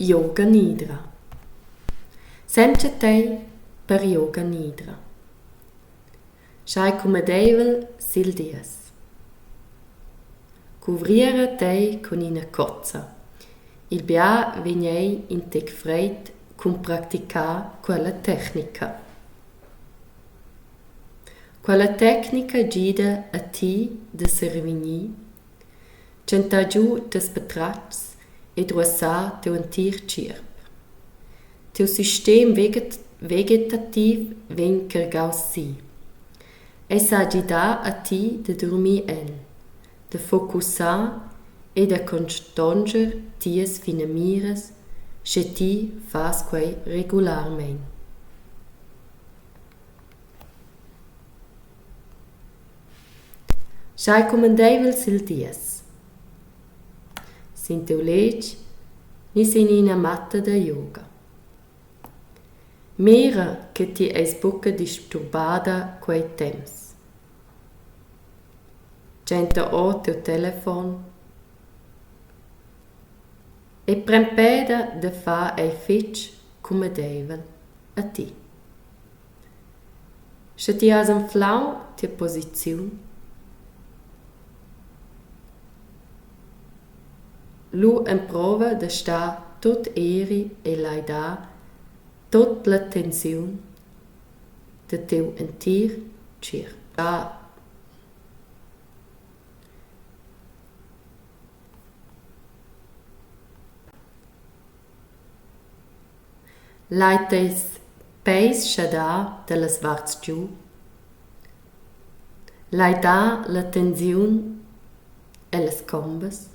Yoga Nidra. Semtga tei per Yoga Nidra. Schai cumadeivel sil dies. Cuvriera tei cun ina cozza. Il bia vegn ei in tec freid cun practicar quella tecnica. Quella tecnica gida a ti da serevegnir, tschentar giu tes patratgs ed ruassar tiu entir tgierp. Tiu sistem vegetativ vegn cargaus si. Ei sa gidar a ti da durmir en, da focussar e da contonscher tias finamiras, sche ti fas quei regularmein. Schai cumandeivel sil dies. Sin tiu letg ni sin ina matta da yoga. Mira che ti eis buca disturbada quei temps. Tschenta ora tiu telefon e pren peda da far ei fetg cumadeivel a ti. Sche ti has anflau tia posiziun, lu emprova da star tut eri e lai dar tut la tensiun da tiu entir tgierp. Lai tes peis schadar dallas varts giu. Lai dar la tensiun ellas combas.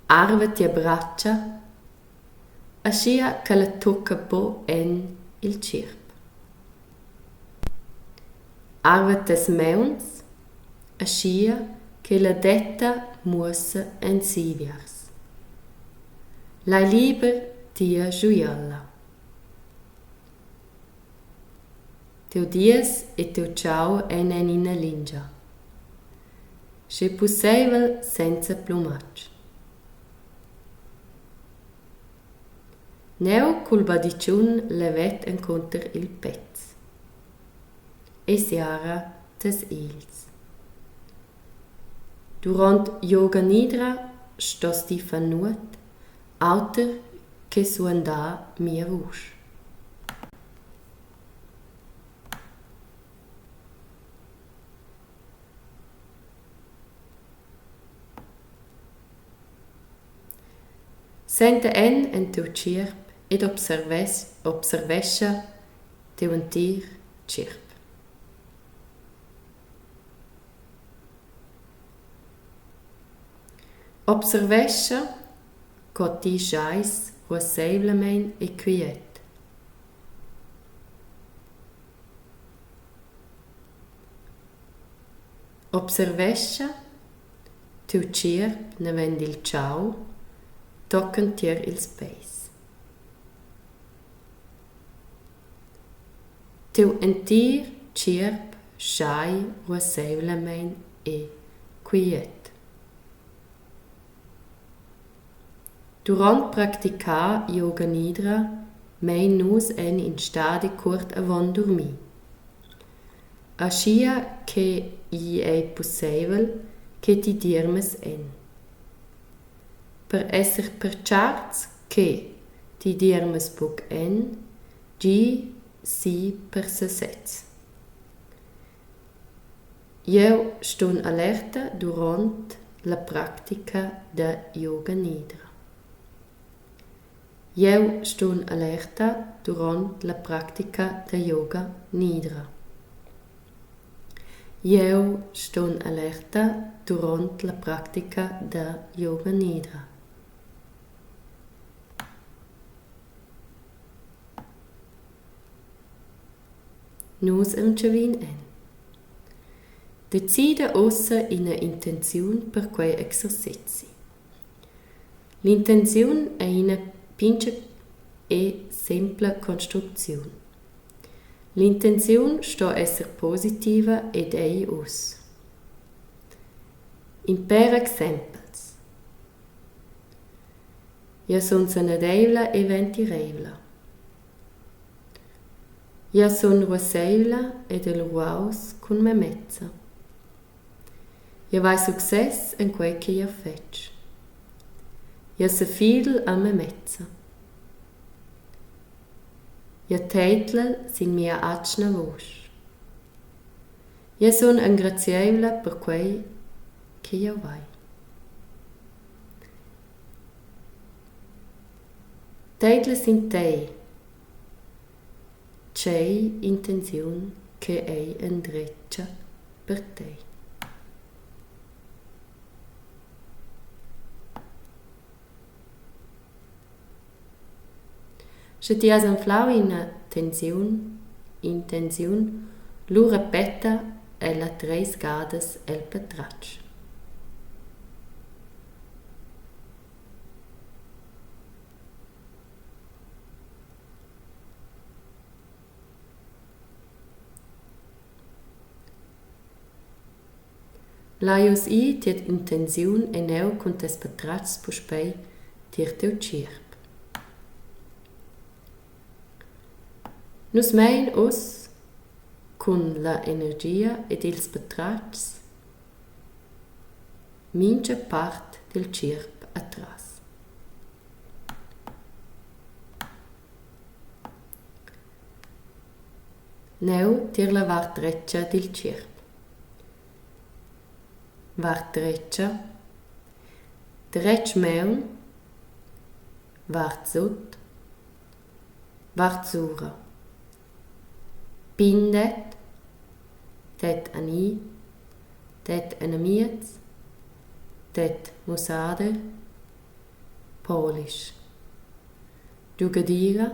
Arva tia bratscha, aschia ch'ella tucca buc en il tgierp. Arva tes mauns, aschia che la detta muossa ensiviars. Lai liber tia schuiala. Tiu dies e tiu tgau ein en ina lingia. Sche pusseivel senza plumatsch. Neu cul baditschun levet encunter il pez. E siara tes egls. Duront yoga nidra stos ti far nuot auter che suandar mia vusch. Senta en en tiu tgierp ed observescha tiu entir tgierp. Observescha co ti schais ruasseivlamein e quiet. Observescha tiu tgierp naven dil tgau tochen tier ils peis. Tiu entir tgierp schai ruasseivlamein e quiet. Duront practicar yoga nidra mein nus en in stadi cuort avon durmir. Aschia che igl ei pusseivel che ti diermas en. Per esser pertscharts che ti diermas buc en, gi si per sesez. Jeu stun allerta duront la practica da yoga nidra. Jeu stun allerta duront la practica da yoga nidra. Jeu stun allerta duront la practica da yoga nidra. Nus entschevin en. Decida ussa ina intenziun per quei exercezi. L'intenziun ei ina pintga e sempla construcziun. L'intenziun sto esser positiva ed ei uss. In pèr exempels. Jeu sun sanadeivla e ventireivla. Jeu sun ruasseivla ed el ruaus cun memezza. Jeu vai success en quei che jeu fetsch. Jeu sefidel a memezza. Jeu teidlel sin mia atgna vusch. Jeu sun engrazieivla per quei che jeu vai. Teidla sin tei, tgei intenziun che ei endretga per tei. Sche ti has anflau ina tensiun, intenziun, lu repeta ella treis gadas el patratg. Lai uss ir tia intenziun e neu cun tes patratgs puspei tier tiu tgierp. Nus mein uss cun la energia ed ils patratgs mintga part dil tgierp atras. Neu tier la vart dretga dil tgierp. Vart dretga, dretg maun, vart sut, vart sura. Pign det, det ani, det enamiez, det mussader, polisch. Giugadira,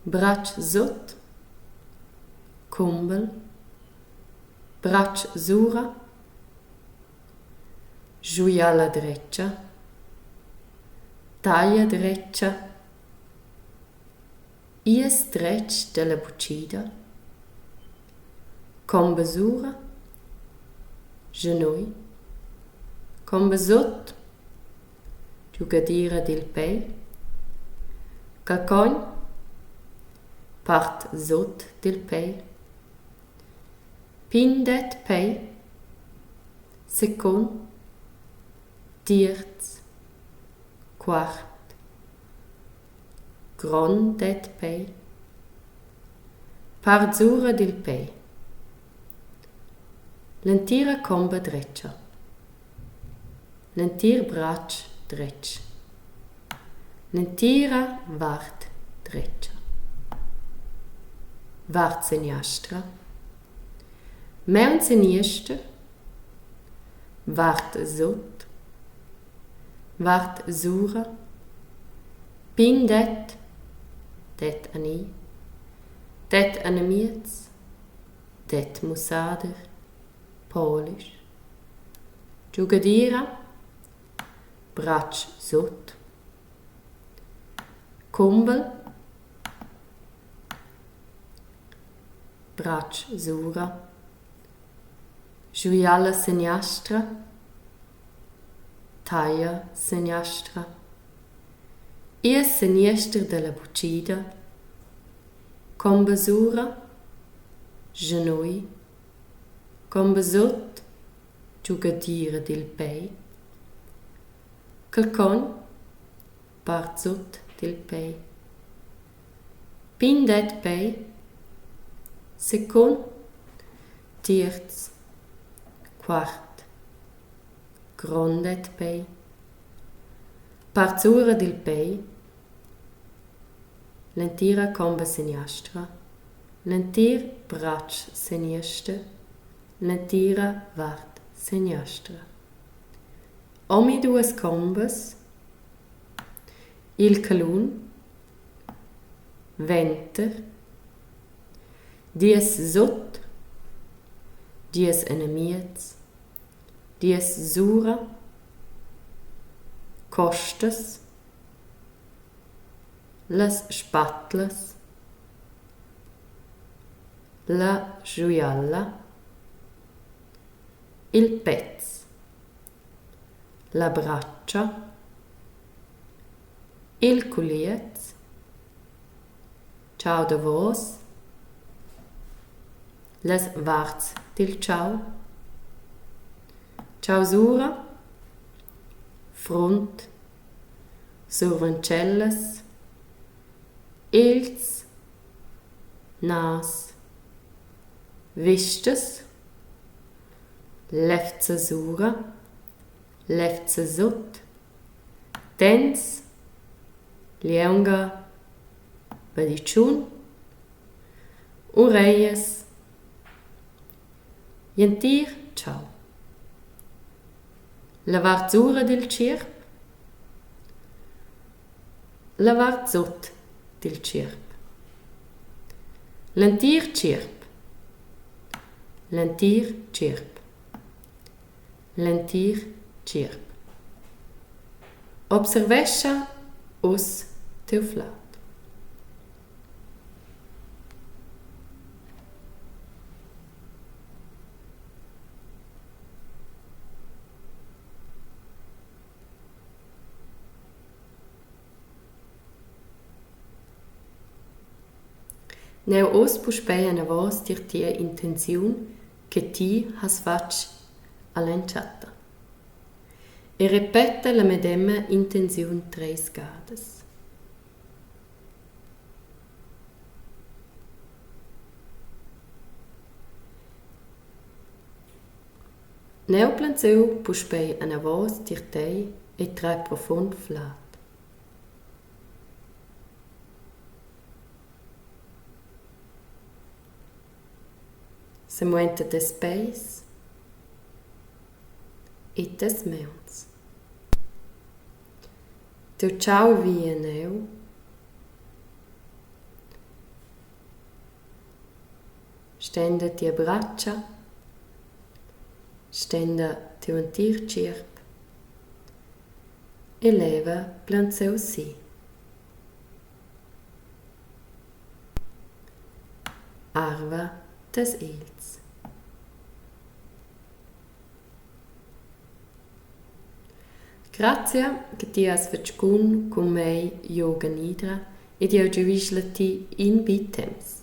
bratsch sut, cumbel, bratsch sura, schuiala dretga, taglia dretga, ies dretg dalla butschida, comba sura, schenugl, comba sut, giugadira dil pei, calcogn, part sut dil pei, pign det pei, secund, tierz, quart, grond det pei, part sura dil pei, l'entira comba dretga, l'entir bratsch dretg, l'entira vart dretga, vart seniastra, maun seniester, vart sut, vart sura, pign det, det ani, det enamiez, det mussader, polisch, giugadira, bratsch sut, cumbel, bratsch sura, schuiala seniastra, taglia seniastra, ies seniester dalla butschida, comba sura, schenugl, comba sut, giugadira dil pei, calcogn, part sut dil pei, pign det pei, secund, tierz, quart, grond det pei, part sura dil pei, l'entira comba seniastra, l'entir bratsch seniester, l'entira vart seniastra. Omiduas combas, il calun, venter, dies sut, dies enamiez, dies sura, costas, las spatlas, la schuiala, il pez, la bratscha, Il culiez, tgau davos, las varts dil tgau, tgau sura, frunt, survantschellas, egls, nas, vistas, lefza sura, lefza sut, dents, lieunga, baditschun, ureglias, gl'entir tgau. La vart sura dil tgierp, la vart sut dil tgierp. L'entir tgierp, l'entir tgierp, l'entir tgierp. Observescha uss tiu flad. Neu uss puspei anavos tier tia intenziun che ti has fatg all'entschatta. E repeta la medema intenziun treis gadas. Neu planseu puspei anavos tier tei e trai profund flad. Semuenta tes peis e tes mauns. Tiu tgau vi e neu. Stenda tia bratscha. Stenda tiu entir tgierp e leva planseu si. Arva tes egls. Grazia che ti has fatg cun cun mei yoga nidra ed jeu giavischel a ti in bi temps.